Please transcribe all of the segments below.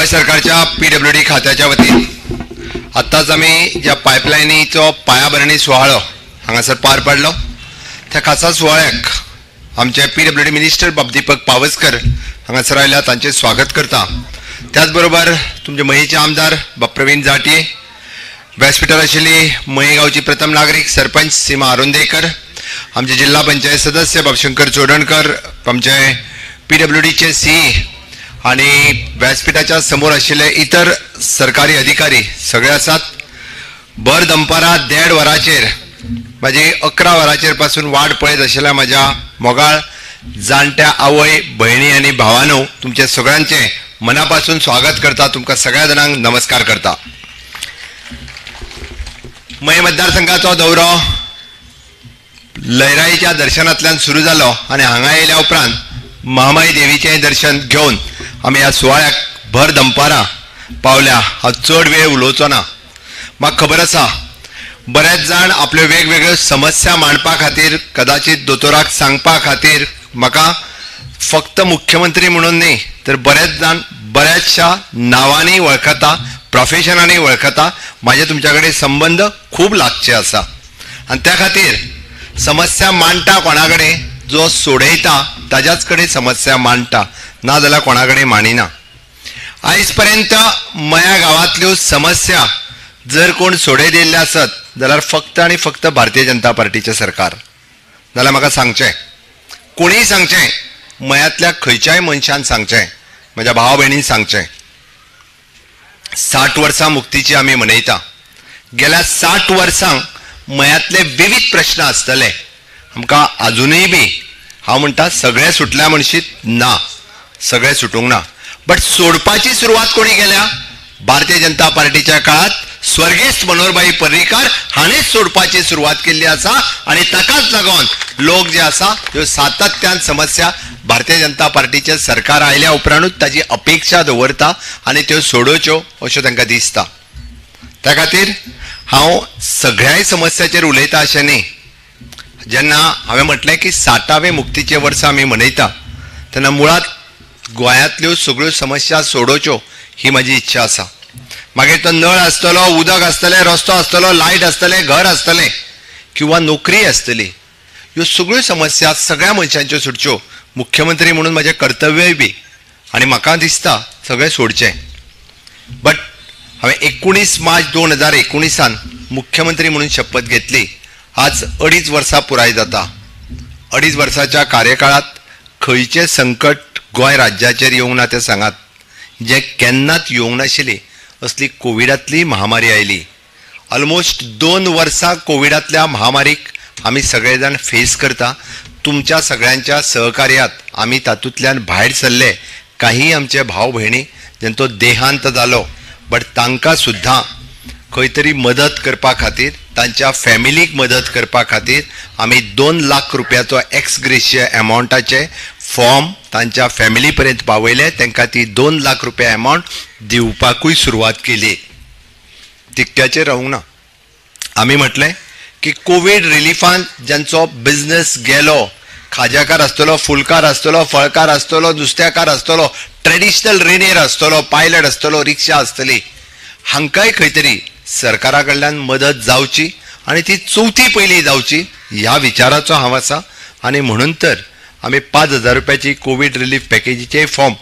गोंय सरकारच्या पीडब्ल्यूडी खात्याच्या वतीन आत्ताच आमी ज्या पायपलायनीचो पायाभरणी सुवाळो हांगासर पार पडलो त्या खासा सुवाळ्याक आमचे पीडब्ल्यूडी मिनिस्टर बाब दीपक पावसकर हांगासर आयल्या, तांचें स्वागत करता. त्याचबरोबर तुमचे मयेचे आमदार बाब प्रवीण जाटये, व्यासपीठार आशिल्ली मये गांवची प्रथम नागरीक सरपंच सीमा आरोंदेकर, आमचे जिल्हा पंचायत सदस्य बाब शंकर चोडणकर, आमचे पीडब्ल्यूडीचे सी आणि व्यासपीठाच्या समोर आशिल्ले इतर सरकारी अधिकारी सगळे आसात. भर दनपारां 1:30 वरांचेर म्हाजी 11 वरांचेर पासून वाट पळयत आशिल्ल्या म्हाज्या मोगाळ जाणट्या आवय भयणी आनी भावानो, तुमचे सगळ्यांचे मनापासून स्वागत करता. तुमकां सगळ्या जाणांक नमस्कार करता. मये मतदारसंघाचो दौरो लयराईच्या दर्शनांतल्यान सुरू जालो आनी हांगा येयल्या उपरांत महामाई देवीचें दर्शन घेवन आमी ह्या सुवाळ्याक भर दनपारां पावल्या. हांव चड वेळ उलोवचो ना. म्हाका खबर आसा बरेच जाण आपल्यो वेगवेगळ्यो समस्या मांडपा खातीर, कदाचित दोतोराक सांगपा खातीर म्हाका फक्त मुख्यमंत्री म्हणून न्ही तर बरेच जाण बऱ्याचशा नांवांनी वळखता, प्रोफेशनांनी वळखता. म्हाजे तुमच्या कडेन संबंद खूब लागचे आसा आनी त्या खातीर समस्या मांडटा कोणा कडेन जो सोडयता ताज्याच कडेन समस्या मांडटा, ना जाल्यार कोणा कडेन मांडिना. आयज पर्यंत मया गांवांतल्यो समस्या जर कोण सोडयत येयल्ले आसत जाल्यार फक्त आनी फक्त भारतीय जनता पार्टीचें सरकार. जाल्यार म्हाका सांगचें, कोणीय सांगचें, मयांतल्या खंयच्याय मनशान सांगचें, म्हज्या भाव भयणीन सांगचें, 60 वर्सां मुक्तीची आमी मनयता. गेल्या 60 वर्सांक मयांतले विविध प्रश्न आसतले. आमकां आजुनूय बी हांव म्हणटा सगळे सुटल्या म्हणशीत ना, सगळे सुटूंक ना, बट सोडपाची सुरवात कोणी केल्या? भारतीय जनता पार्टीच्या काळात स्वर्गेस्त मनोहरभाई पर्रीकार हाणें सोडपाची सुरवात केल्ली आसा आनी ताकाच लागून लोक जे आसा ह्यो सातत्यान समस्या भारतीय जनता पार्टीचें सरकार आयल्या उपरांतूच ताजी अपेक्षा दवरता आनी त्यो सोडोवच्यो अश्यो तांकां दिसता. त्या खातीर हांव सगळ्याय समस्याचेर उलयता अशें न्ही. जेन्ना हांवें म्हटलें की 60वें मुक्तीचें वर्स आमी मनयता तेन्ना मुळांत गोंयांतल्यो सगळ्यो समस्या सोडोवच्यो ही म्हाजी इच्छा आसा. मागीर तो नळ आसतलो, उदक आसतलें, रस्तो आसतलो, लायट आसतलें, घर आसतलें किंवा नोकरी आसतली, ह्यो सगळ्यो समस्या सगळ्या मनशांच्यो सुटच्यो. मुख्यमंत्री म्हणून म्हाजें कर्तव्यय बी आनी म्हाका दिसता सगळें सोडचें. बट हांवें 19 मार्च 2019 मुख्यमंत्री म्हणून शपथ घेतली. आज 2.5 वर्सां पुराय जाता. 2.5 वर्साच्या कार्यकाळांत खंयचें संकट गोंय राज्याचेर येवंक ना तें सांगात. जें केन्नाच येवंक नाशिल्ली असली कोविडांतली महामारी आयली. ऑलमोस्ट 2 वर्सां कोविडांतल्या महामारीक आमी सगळे जाण फेस करता. तुमच्या सगळ्यांच्या सहकार्यात आमी तातूंतल्यान भायर सरले. काही आमचे भाव भयणी जांचो देहांत जालो बट तांकां सुद्दां खंय तरी मदत करपा खातीर, तांच्या फॅमिलीक मदत करपा खातीर आमी 2 लाख रुपयाचो एक्स ग्रेशिया एमावंटाचे फॉर्म तांच्या फॅमिली पर्यंत पावयले. तांकां ती 2 लाख रुपया एमावंट दिवपाकूय सुरवात केली. तितक्याचेर रावूंक ना. आमी म्हटलें की कोवीड रिलिफान ज्यांचो बिजनेस गेलो, खाज्याकार आसतलो, फुलकार आसतलो, फळकार आसतलो, नुस्त्याकार आसतलो, ट्रेडिशनल रेणेर आसतलो, पायलट आसतलो, रिक्षा आसतली, हांकांय खंय तरी सरकारा कडल्यान मदत जावची आनी ती चवथी पयलीं जावची ह्या विचाराचो हांव आसा. आनी म्हणून तर आमी 5,000 रुपयाची कोवीड रिलीफ पॅकेजीचे फॉर्म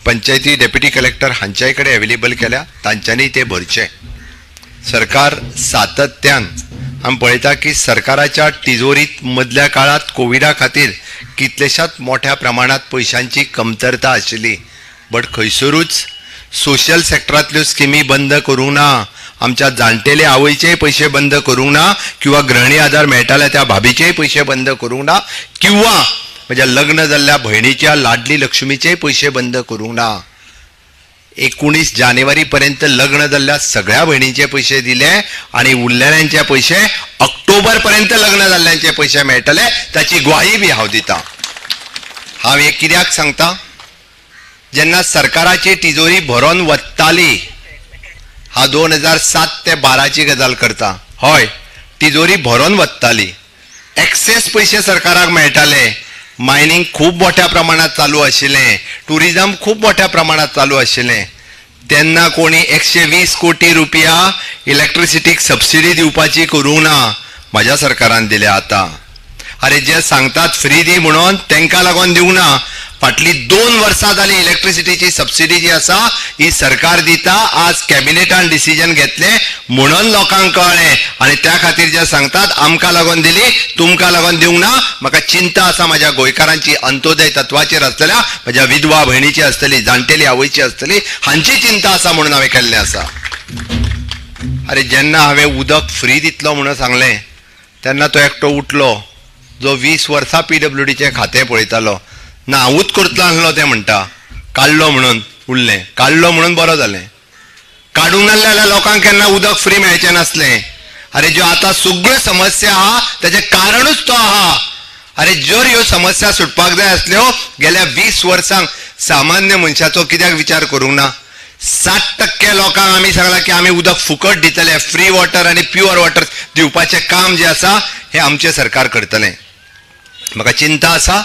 पंचायती डेप्युटी कलेक्टर हांच्याय कडेन अवेलेबल केल्या, तांच्यांनी ते भरचे. सरकार सातत्यान आमी पळयता की सरकाराच्या तिजोरीत मदल्या काळांत कोविडा खातीर कितलेशाच मोठ्या प्रमाणांत पयशांची कमतरता आशिल्ली, बट खंयसरूच सोशल सेक्टरांतल्यो स्किमी बंद करूंक ना, आमच्या जाणटेले आवयचेय पयशे बंद करूंक ना, किंवा गृहिणी आधार मेळटाले त्या भाभीचेय पयशे बंद करूंक ना, किंवा म्हज्या लग्न जाल्ल्या भयणीच्या लाडली लक्ष्मीचेय पयशे बंद करूंक ना. 19 जानेवारी पर्यंत लग्न जाल्ल्या सगळ्या भयणींचे पयशे दिले आनी उरलेल्यांचे पयशे ऑक्टोबर पर्यंत लग्न जाल्ल्यांचे पयशे मेळटले ताची ग्वाही बी हांव दिता. हांव हें कित्याक सांगता, जेन्ना सरकाराची तिजोरी भरोन वत्ताली, हांव 2007 ते 12ची गजाल करता, हय तिजोरी भरोन वत्ताली, एक्सेस पयशे सरकाराक मेळटाले, मायनिंग खूब मोठ्या प्रमाणात चालू आशिल्लें, टुरिजम खूब मोठ्या प्रमाणात चालू आशिल्लें. तेन्ना कोणी 120 कोटी रुपया इलेक्ट्रिसिटीक सबसिडी दिवपाची करूंक ना, म्हाज्या सरकारान दिल्या. आतां अरे जे सांगतात फ्री दी म्हणून तेंकां लागून दिवंक ना. फाटली 2 वर्सां जाली इलेक्ट्रिसिटीची सबसिडी जी आसा ही सरकार दिता. आज कॅबिनेटान डिसिजन घेतलें म्हणून लोकांक कळ्ळें आनी त्या खातीर जे सांगतात आमकां लागून दिली, तुमकां लागून दिवंक ना. म्हाका चिंता आसा म्हाज्या गोंयकारांची, अंत्योदय तत्वाचेर आसतल्या म्हज्या विधवा भयणीची आसतली, जाणटेली आवयची आसतली, हांची चिंता आसा म्हणून हांवें केल्लें आसा. अरे जेन्ना हांवें उदक फ्री दितलो म्हणून सांगलें तेन्ना तो एकटो उठलो जो 20 वर्सां PWDचें खातें पळयतालो. ना हांवूच करतलो आसलो तें म्हणटा, काडलो म्हणून उरलें, काडलो म्हणून बरो जालें. काडूंक नासलें जाल्यार लोकांक केन्ना उदक फ्री मेळचें नासलें. अरे ज्यो आतां सगळ्यो समस्या आहा तेजें कारणूच तो आहा. अरे जर ह्यो समस्या सुटपाक जाय आसल्यो गेल्या 20 वर्सांक सामान्य मनशाचो कित्याक विचार करूंक ना? 60% लोकांक आमी सांगलां की आमी उदक फुकट दितले, फ्री वॉटर आनी प्युअर वॉटर दिवपाचें काम जें आसा हें आमचें सरकार करतलें. म्हाका चिंता आसा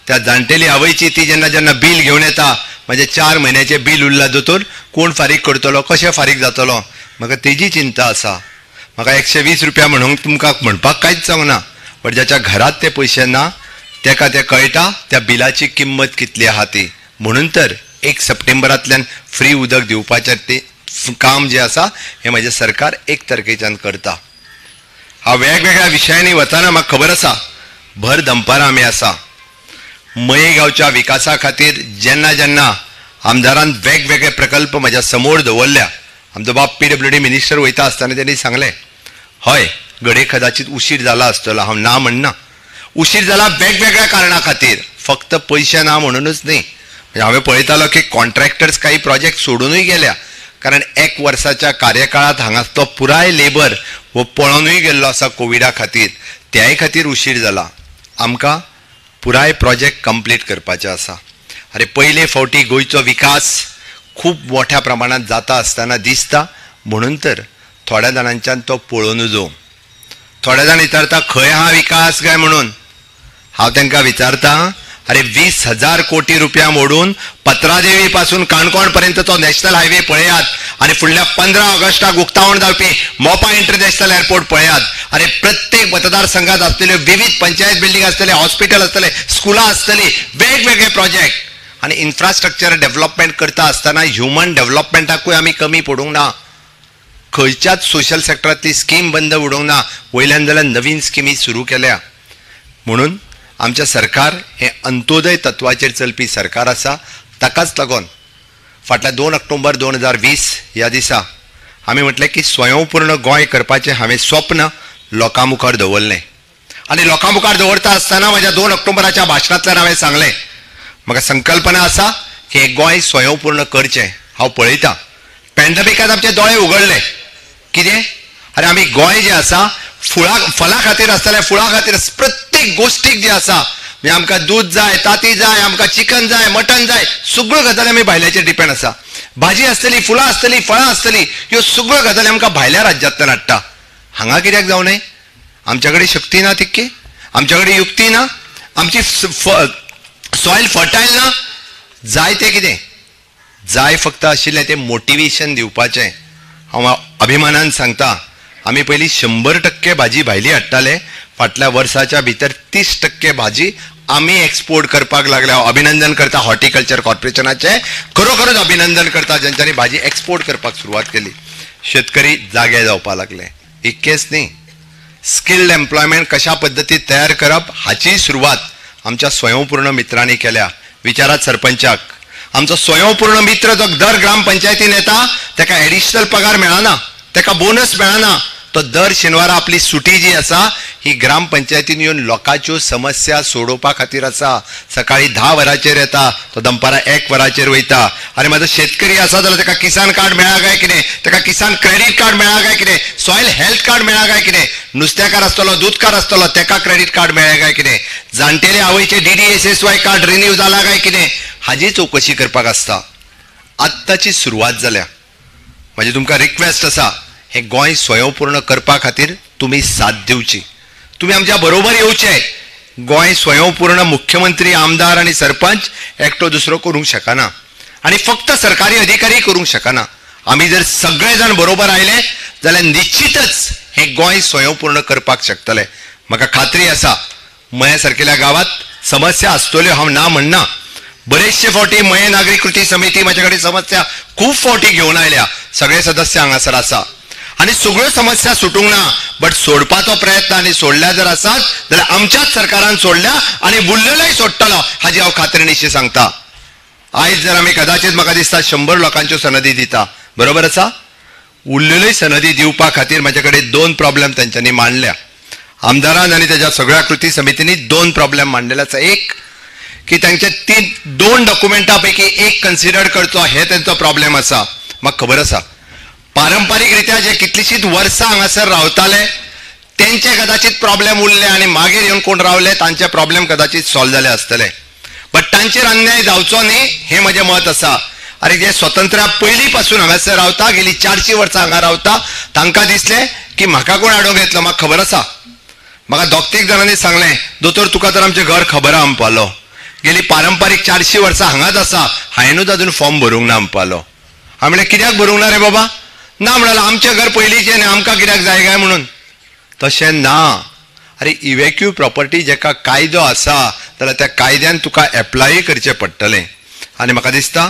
त्या जाणटेली आवयची, ती जेन्ना जेन्ना बील घेवन येता, म्हजें 4 म्हयन्याचें बील उरलां दोतोर, कोण फारीक करतलो, कशें फारीक जातलो, म्हाका तेजी चिंता आसा. म्हाका 120 रुपया म्हणूंक तुमकां म्हणपाक कांयच जावना, बट ज्याच्या घरांत ते पयशे ना तेका तें कळटा त्या बिलाची किंमत कितली आहा ती. म्हणून तर 1 सप्टेंबरांतल्यान फ्री उदक दिवपाचें तें काम जें आसा हें म्हजें सरकार 1 तारखेच्यान करता. हांव वेगवेगळ्या विशयांनी वतना म्हाका खबर आसा भर दंपारां आमी आसा. मये गांवच्या विकासा खातीर जेन्ना जेन्ना आमदारान वेगवेगळे प्रकल्प म्हज्या समोर दवरल्या, आमचो बाब PWD minister वयता आसतना तेणी सांगलें, हय घडये कदाचीत उशीर जाला आसतलो, हांव ना म्हणना, उशीर जाला वेगवेगळ्या कारणां खातीर, फक्त पयशे ना म्हणूनच न्ही. म्हणजे हांवें पळयतालो की कॉन्ट्रॅक्टर्स काही प्रोजेक्ट सोडूनूय गेल्या, कारण 1 वर्साच्या कार्यकाळांत हांगासलो पुराय लेबर हो पळोवनूय गेल्लो आसा कोविडा खातीर, त्याय खातीर उशीर जाला. आमकां पुराय प्रोजेक्ट कंप्लीट करपाचें आसा. अरे पयले फावटी गोंयचो विकास खूब मोठ्या प्रमाणांत जाता आसतना दिसता, म्हणून तर थोड्या जाणांच्यान तो पळोवनू जावं. थोडे जाण विचारता खंय आहा विकास काय म्हणून, हांव तांकां विचारता अरे 20,000 कोटी रुपया मोडून पत्रादेवी पासून काणकोण पर्यंत तो नॅशनल हायवे पळयात आनी फुडल्या 15 ऑगस्टाक उक्तावण जावपी मोपा इंटरनॅशनल एअरपोर्ट पळयात. आनी प्रत्येक मतदारसंघात आसलेल्यो विविध पंचायत बिल्डिंग आसतले, हॉस्पिटल आसतले, स्कुलां आसतली, वेगवेगळे प्रोजेक्ट आनी इन्फ्रास्ट्रक्चर डेव्हलपमेंट करता आसतना ह्युमन डेव्हलपमेंटाकूय आमी कमी पडूंक ना. खंयच्याच सोशल सेक्टरांतली स्कीम बंद उडोवंक ना, वयल्यान जाल्यार नवीन स्किमी सुरू केल्या. म्हणून आमचें सरकार हें अंत्योदय तत्वाचेर चलपी सरकार आसा. ताकाच लागून फाटल्या 2 ऑक्टोबर 2020 ह्या दिसा आमी म्हटलें की स्वयंपूर्ण गोंय करपाचें हांवें स्वप्न लोकां मुखार दवरलें आनी लोकां मुखार दवरता आसतना म्हज्या 2 ऑक्टोबराच्या भाशणांतल्यान हांवें सांगलें म्हाका संकल्पना आसा की हें गोंय स्वयंपूर्ण करचें. हांव पळयतां पॅन्डेमिकान आमचे दोळे उगडले. कितें? अरे आमी गोंय जें आसा फुळा फला खातीर आसतलें, फुळा खातीर प्रत्येक गोश्टीक जे आसा, म्हणजे आमकां दूद जाय, तांती जाय, आमकां चिकन जाय, मटन जाय, सगळ्यो गजाली आमी भायल्याचेर डिपेंड आसा. भाजी आसतली, फुलां आसतली, फळां आसतली, ह्यो सगळ्यो गजाली आमकां भायल्या राज्यांतल्यान हाडटा. हांगा कित्याक जावं नये? आमच्या कडेन शक्ती ना तितकी, आमच्या कडेन युक्ती ना, आमची सॉयल फर्टायल ना. जाय तें कितें जाय फक्त आशिल्लें तें मोटिवेशन दिवपाचें. हांव अभिमानान सांगता आमी पयलीं 100% भाजी भायली हाडटाले, फाटल्या वर्साच्या भितर 30% भाजी आमी एक्सपोर्ट करपाक लागले. हांव अभिनंदन करता हॉर्टिकल्चर कॉर्पोरेशनाचें, खरोखरच अभिनंदन करता ज्यांच्यांनी भाजी एक्सपोर्ट करपाक सुरवात केली. शेतकरी जागे जावपाक लागले. इतकेंच न्ही, स्किल्ड एम्प्लॉयमेंट कशा पद्दतीन तयार करप हाची सुरवात आमच्या स्वयंपूर्ण मित्रांनी केल्या. विचारात सरपंचाक, आमचो स्वयंपूर्ण मित्र जो दर ग्रामपंचायतीन येता ताका एडिशनल पगार मेळना, ताका बोनस मेळना, तो दर शेनवारा आपली सुटी जी आसा ही ग्रामपंचायतीन येवन लोकांच्यो समस्या सोडोवपा खातीर आसा. सकाळी 10 वरांचेर येता तो दनपारां 1 वरांचेर वयता. आनी म्हाजो शेतकरी आसा जाल्यार ताका किसान कार्ड मेळ्ळा काय कितें, ताका किसान क्रेडीट कार्ड मेळ्ळा काय कितें, सॉयल हेल्थ कार्ड मेळ्ळा काय कितें, नुस्त्याकार आसतलो, दूदकार आसतलो ताका क्रेडीट कार्ड मेळ्ळें काय कितें, जाणटेले आवयचे DDSSY card renew जाला काय कितें, हाजी चवकशी करपाक आसता. आत्ताची सुरवात जाल्या. म्हाजी तुमकां रिक्वेस्ट आसा, हें गोंय स्वयंपूर्ण करपा खातीर तुमी साथ दिवची, तुमी आमच्या बरोबर येवचे. गोंय स्वयंपूर्ण मुख्यमंत्री, आमदार आनी सरपंच एकटो दुसरो करूंक शकना. आनी फक्त सरकारी अधिकारी करूंक शकना. आमी जर सगळे जाण बरोबर आयले जाल्यार निश्चितच हे गोंय स्वयंपूर्ण करपाक शकतले. म्हाका खात्री आसा मये सारकेल्या गांवांत समस्या आसतल्यो, हांव ना म्हणना. बरेचशे फावटी मये नागरी कृती समिती म्हाजे कडेन समस्या खूब फावटी घेवन आयल्या, सगळे सदस्य हांगासर आसा आनी सगळ्यो समस्या सुटूंक ना, बट सोडपाचो प्रयत्न आनी सोडल्या जर आसात जाल्यार आमच्याच सरकारान सोडल्या आनी उरलेलोय सोडटलो हाजी हांव खात्रीनिशी सांगता. आयज जर आमी कदाचित म्हाका दिसता 100 लोकांच्यो सनदी दिता, बरोबर आसा, उरलेल्योय सनदी दिवपा खातीर म्हाजे कडेन 2 प्रॉब्लेम तांच्यांनी मांडल्या. आमदारान आनी तेज्या सगळ्या कृती समितींनी 2 प्रॉब्लेम मांडलेले आसा. एक की तांचे 2 डॉक्युमेंटा पैकी एक कन्सिडर करचो हे तांचो प्रॉब्लेम आसा. म्हाका खबर आसा पारंपारीक रित्या जे कितलीशीच वर्सां हांगासर रावताले तेंचे कदाचित प्रॉब्लेम उरले आनी मागीर येवन कोण रावले तांचे प्रॉब्लेम कदाचित सॉल्व जाले आसतले, बट तांचेर अन्याय जावचो न्ही हें म्हजें मत आसा. आनी जे स्वतंत्र्या पयलीं पासून हांगासर रावता, गेली 400 वर्सां हांगा रावता, तांकां दिसलें की म्हाका कोण हाडूंक येतलो. म्हाका खबर आसा, म्हाका 2-3 जाणांनी सांगलें, दोतोर तुका तर आमचें घर खबर आहा म्हणपालो, गेली पारंपारीक 400 वर्सां हांगाच आसा, हांवेनूच अजून फॉर्म भरूंक ना म्हणपालो. हांवें म्हणलें कित्याक भरूंक ना रे बाबा? ना म्हणालो आमचें घर पयलींचें न्ही, आमकां कित्याक जाय काय म्हणून. तशें ना, अरे इव्हॅक्यू प्रॉपर्टी जेका कायदो आसा जाल्यार त्या कायद्यान तुका एप्लाय करचें पडटलें. आनी म्हाका दिसता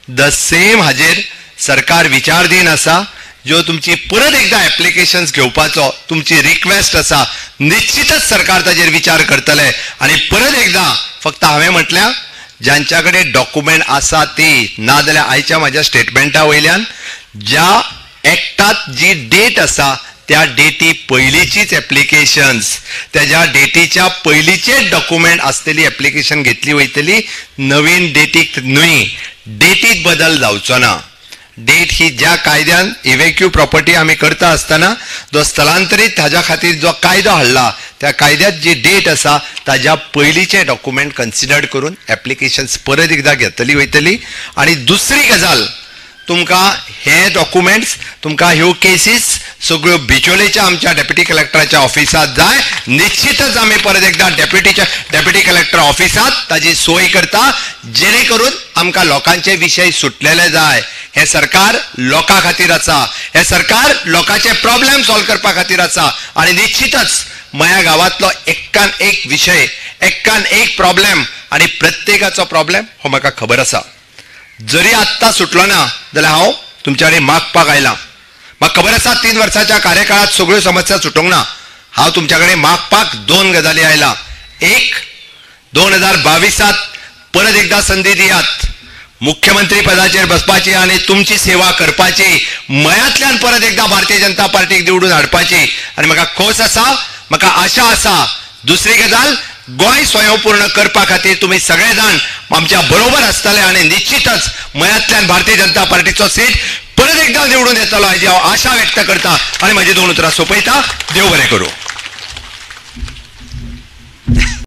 the same हाजेर सरकार विचारधीन आसा, ज्यो तुमची परत एकदां एप्लिकेशन्स घेवपाचो तुमची रिक्वेस्ट आसा, निश्चितच सरकार ताजेर विचार करतले. आनी परत एकदां फक्त हांवें म्हटल्यार ज्यांच्या कडेन डॉक्युमेंट आसा ती, ना जाल्यार आयच्या म्हाज्या स्टेटमेंटा वयल्यान ज्या एक्टात जी डेट आसा त्या डेटी पयलींचीच एप्लिकेशन्स, तेज्या डेटीच्या पयलींचेच डॉक्युमेंट आसतली एप्लिकेशन घेतली वयतली, नवीन डेटीक न्हय. डेटीत बदल जावचो ना. डेट ही ज्या कायद्यान इव्हॅक्यू प्रॉपर्टी आमी करता आसतना जो स्थलांतरीत हाज्या खातीर जो कायदो हाडला त्या कायद्यात जी डेट आसा ताज्या पयलींचे डॉक्युमेंट कन्सिडर करून एप्लिकेशन्स परत एकदां घेतली वयतली. आनी दुसरी गजाल, तुमकां हे डॉक्युमेंट्स, तुमकां ह्यो केसीस सगळ्यो बिचोलेच्या आमच्या डेप्युटी कलेक्टराच्या ऑफिसांत जाय. निश्चितच आमी परत एकदां डेप्युटी कलेक्टर ऑफिसांत ताजी सोय करता, जेणे करून आमकां लोकांचे विशय सुटलेले जाय. हें सरकार लोकां खातीर आसा, हें सरकार लोकांचे प्रॉब्लेम सॉल्व करपा खातीर आसा. आनी निश्चितच मया गांवांतलो एक्कान एक विशय, एक्कान एक प्रॉब्लेम आनी प्रत्येकाचो प्रॉब्लेम हो म्हाका खबर आसा. जरी आत्तां सुटलो ना जाल्यार हांव तुमच्या कडेन मागपाक आयलां. म्हाका खबर आसा 3 वर्साच्या कार्यकाळांत सगळ्यो समस्या सुटूंक ना. हांव तुमच्या कडेन मागपाक 2 गजाली आयलां. एक, 2022 परत एकदां संदी दियात मुख्यमंत्री पदाचेर बसपाची आनी तुमची सेवा करपाची, मयांतल्यान परत एकदां भारतीय जनता पार्टीक निवडून हाडपाची. आनी म्हाका खोस आसा, म्हाका आशा आसा. दुसरी गजाल, गोंय स्वयंपूर्ण करपा खातीर तुमी सगळे जाण आमच्या बरोबर आसतले आनी निश्चितच मयांतल्यान भारतीय जनता पार्टीचो सीट परत एकदां निवडून येतलो हाजी हांव आशा व्यक्त करता आनी म्हाजी 2 उतरां सोंपयता. देव बरें करूं.